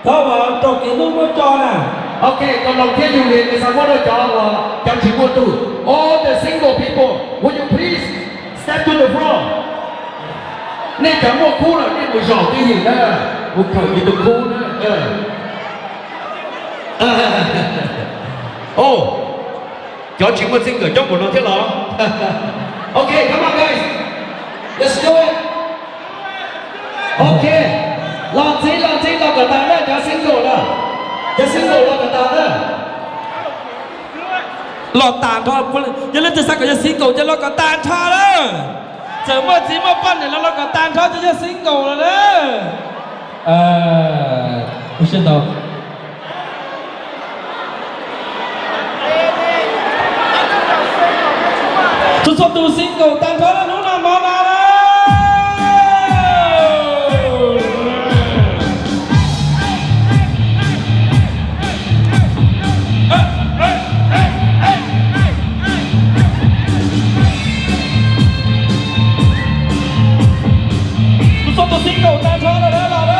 Thov vam rau kev hlub muab tso na. Ok, cov laus thiab yus li, nws xav muab rau cov uas cov tsis muaj tug. All the single people, would you please step to the front? Nej cov muaj khub lawm nej mus zaum twj ywm na, mus khawm yus tus khub na. Oh, cov tsis muaj txij nkawm coob npaum no thiab los? Ok, come on guys. Let's do it. Ok. Los ntxiv, los ntxiv, los kom tas na, cov single na. Cov single los kom tas na. Los tas nrho, yog leej twg xav kom yog single ces los kom tas nrho na. Txawm muaj txiv muaj poj niam los los kom tas nrho ces yog single lawm na. Ua siab ntau. Txhua txhua tus single tag nrho lawm hnub no mov na. Txhua txhua tus single tag nrho lawm na los na.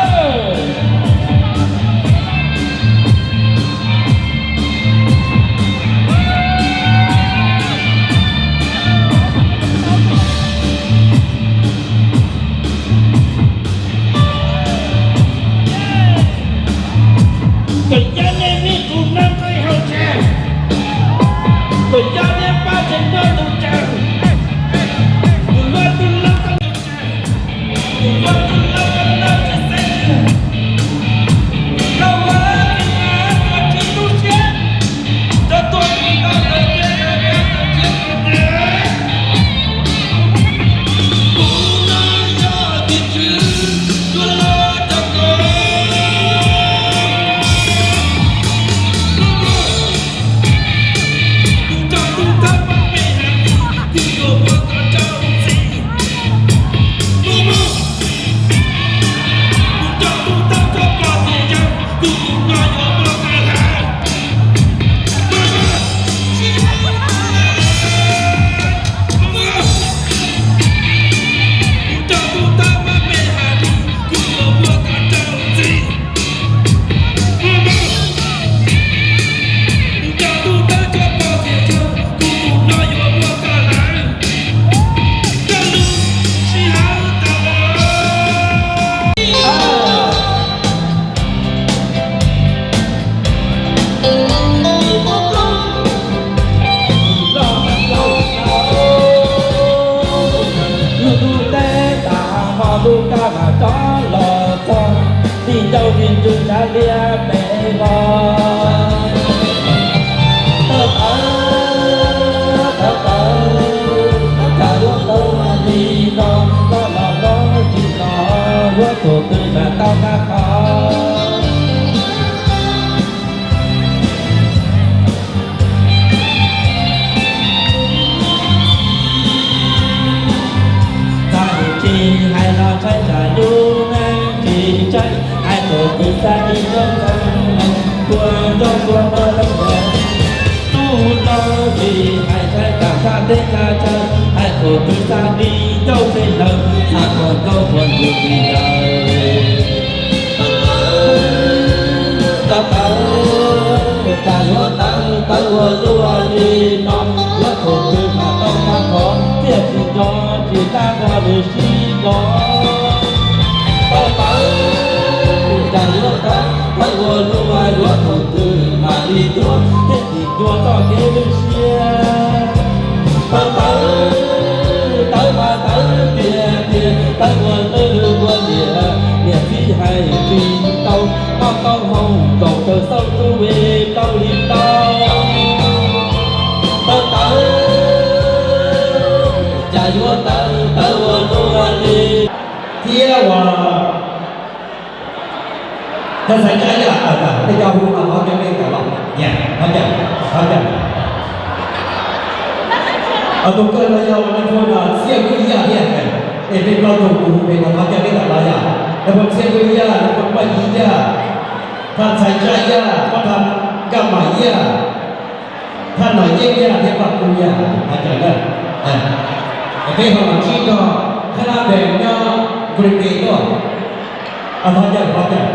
Yauj Vij Ntswg Tsav Liab pem vog. Tawv tawv, tawv tawv, cas yuav tawv li no, los los los tsis los, yuav tus twg mam tau qab qhov. Txaj tsis hais los tshaib tsam yus neej tsis tshaib, hais tus twg xa li nyob ntxeev, tua nrog tua nrog leej ntawd. Tub hluas tsis hais tshaib tsam txaj teb txaj chaw, hais tus twg xa li ncauj txhij lawm, xa tua ncauj tua ntsws tsis yawg. Tawv tawv, cas yuav tawv tawv ua luaj li no, yuav tus twg mam tau qab qhov, thiaj tsis nco tsis tab nrog nws sib nco. Tawv tawv, cas yuav tawv tawv ua luaj, yuav tus twg mam li cuag, thiaj tsis cuag txoj kev lwj siab. Tawv tawv, tawv mas tawv tiag tiag, tawv ua lwj ua liam, niam txiv hais tsis tau, noj tau haus nkaus kawg xauj tub ve rau li rau. Tawv tawv, cas yuav tawv tawv ua luaj li. Thiab uas thaj xaiv Tsab Yaj, tej cov hu mas thov caw nej kam los, thov caw, thov caw. Tus kawg no yog uas nej phu no Txhiaj Kwj Yaj thiab, es peb plaub tug kuv hu pem no thov caw nej kam los yog nej phu Txhiaj Kwj Yaj, nej phu Paj Yiv Yaj, thaj xaiv Tsab Yaj, pab thaj Nkaj Mam Yaj, thaj Nom Yeej Yaj thiab Paj Kub Yaj, thov caw na. Peb ho los ntsib nrog thaj Nab Npees nyob Nplis Npis tuaj, thov caw, thov caw.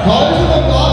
Thov ib tug koj kov.